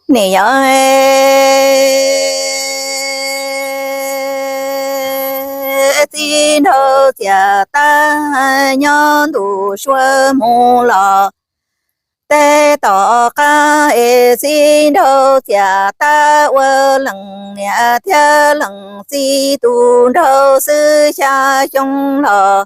Nim yog txiv nraug txias tab nyob ntu sua mus los teb tom qab es txiv nraug txias tab ua leej niam thiab leej txiv tus nraug xwb xya xyoo los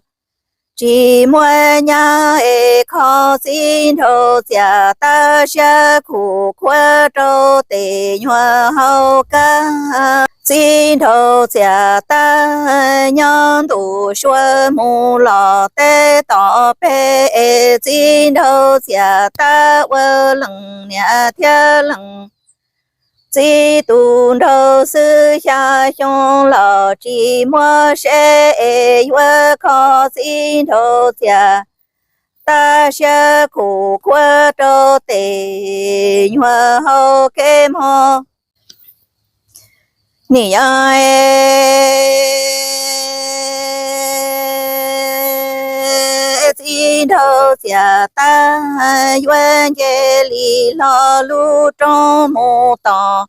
tsis muaj nyab es kho txiv nraug txias tab siab khum khuab rau tes nyuag hau kab. Txiv nraug txias tab nyob ntu sua mus los teb tom peb es txiv nraug txias tab ua leej niam thiab leej txiv tus nraug xwb xya xyoo los tsis muaj seb es yuav kho txiv nraug txias tab siab khum khuab rau tes nyuag hau kev mog. Nim yog txiv nraug txias tab yuav nce li lo lub roob mus tom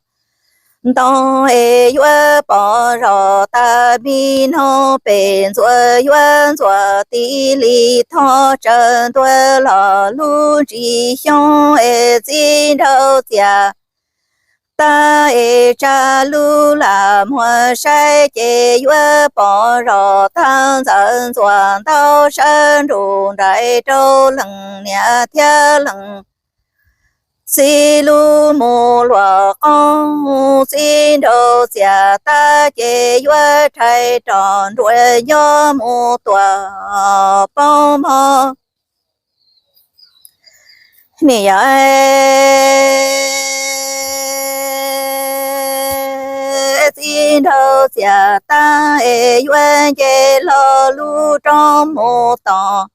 ntoo es yuav pom zos tas mi noog pem ntxuav yuav ntxuav tis li thoj tsaws ntua los lub ntsis xyoob es txiv nraug txias tab es tsa lub lam muag saib ces yuav pom zos tag ntxawm ntxuav ntau sawv nrug nraim rau leej niam thiab leej txiv lub mus luam qoob. Txiv nraug txias tab ces yuav rhais rov nruas nyob mus tuam poob mog. Nim yog txiv nraug txias tab es yuav nce lo lub roob mus tom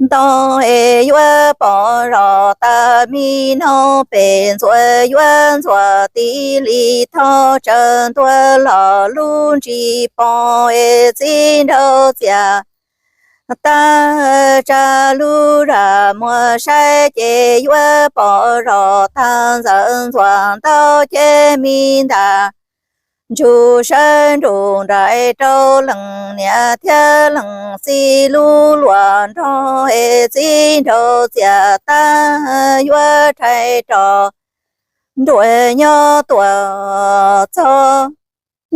ntoo es yuav pom zos tas mi noog pem ntxuav yuav ntxuav tis li thoj tsaws ntua los lub ntsis poob es txiv nraug txias tab tsa lub lam muag saib ces yuav pom zos tag ntxawm ntxuav ntau ceg mi ntas ntsug sawv nrug nraim rau leej niam thiab leej txiv lub luam nrog es txiv nraug txias tab yuav rhais rov nruas nyob tuam txog.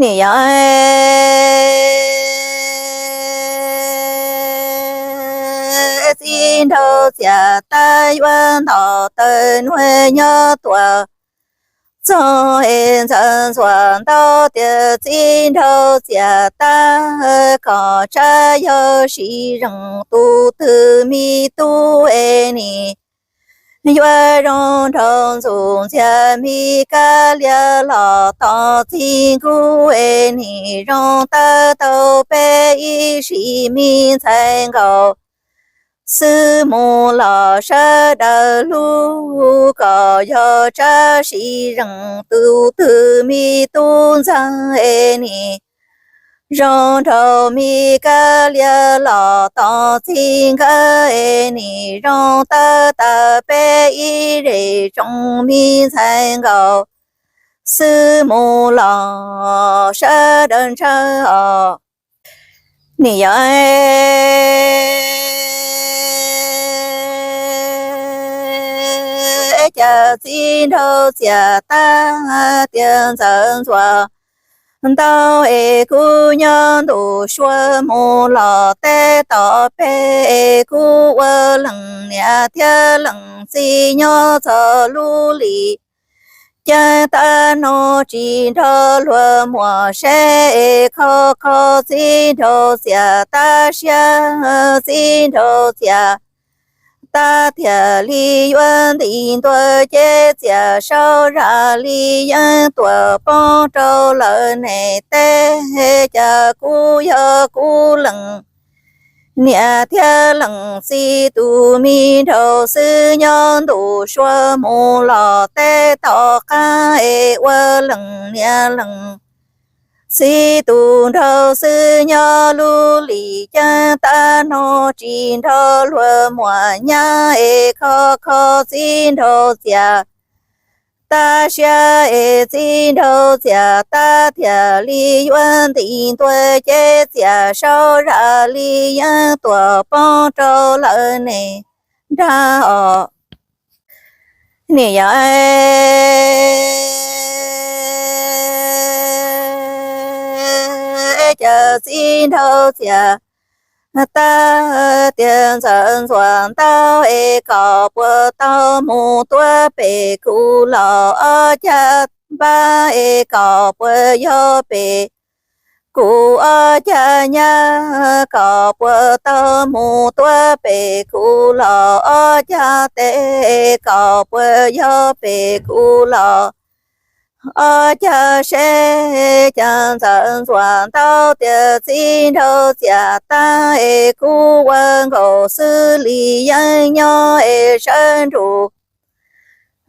Nim yog txiv nraug txias tab yuav ntaus taws nuag nyob tuam txog es ntxawm ntxuav ntau tias txiv nraug txias tab kom tsab yog sis zeej tus twg me tub es nim yuav zoo nraug ntxuj ntxiag me kab lias los tos txij nkuj es nim zoo tawb tau peb ib sim me ntxhais nkaus xwb mus los sawv daws hlub kom yog tsab sis zeej tus twg me tub ntxawg es nim zoo nraug me kab lias los tos txij nkawd es nim zoo tawb tau peb ib zej tsoom me ntxhais nkaus xwb mus los sawv daws ntshaw os. Nim yog cas txiv nraug txias tab tias ntxawm ntxuav ntau es kuv nyob ntu sua mus los teb tom peb es kuv ua leej niam thiab leej txiv nyob txog lub lim ceeb tab no tsis nrog luag muam seb es kho kho txiv nraug txias tab siab txiv nraug txias tab thiaj li yuav nti ntua cev txias saub zam li yeeb tuam poob rau lawv neeg teb. Cas kuv yog kuv leej niam thiab leej txiv tus me nraug xwb nyob ntu sua mus los teb tom qab es ua leej niam leej txiv tus nraug xwb nyob lub lim ceeb tab no tsis nrog luag muam nyab es kho kho txiv nraug txias tag siab es txiv nraug txias tag thiaj li yuav nti ntua ces txias saub zam li yeeb tuam poob rau lawv ne nrag os. Niam yog cas txiv nraug txias tag tias ntxawm ntxuam ntau es kom puas tau mus tuav pem kuv los ob cag npab es kom puas yog pem kuv ob cag nyab kom puas tau mus tuav pem kuv los ob cag teb kom puas yog pem kuv los ob cag seb. Cas ntxawm ntxuam ntau tias txiv nraug txias tag es kuv ua nkaus xwb li yeeb nyob es sawv nrus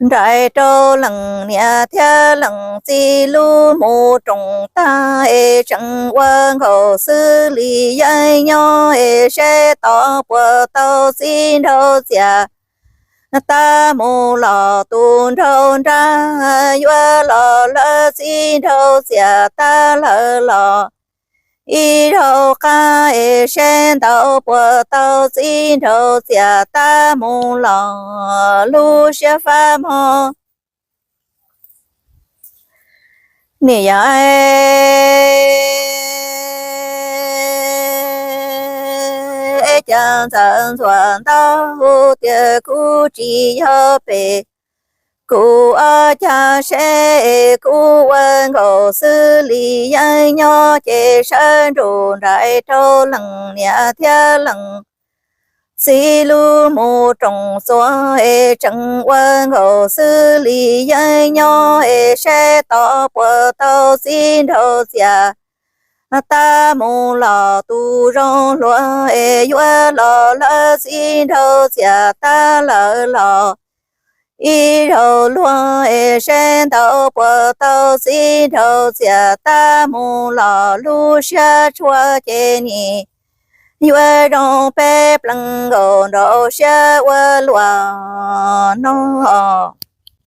nraim rau leej niam thiab leej txiv lub mus roos tag es tseem ua nkaus xwb li yeeb nyob es seb tod puas tau txiv nraug txias tag mus los tus nraug nrag yuav los lawv txiv nraug txias tag lawm los ib zaug qab es seb ntau puas tau txiv nraug txias tag mus los lub siab fab mog. Niam yog cas ntxawm ntxuam ntau tias kuv tsis yog pem kuv ob cag seb, kuv ua nkaus xwb li yeeb nyob ces sawv nrus nraim rau leej niam thiab leej txiv lub mus roos txuas es tseem ua nkaus xwb li yeeb nyob es seb tod puas tau txiv nraug txias tag mus los tus zoo hluas es yuav los lawv txiv nraug txias tag lawm los ib zaug luag es seb ntau puas tau txiv nraug txias tag mus los lub siab tshuav ces nim yuav zoo peb plees nkaus nraum siab ua luaj no.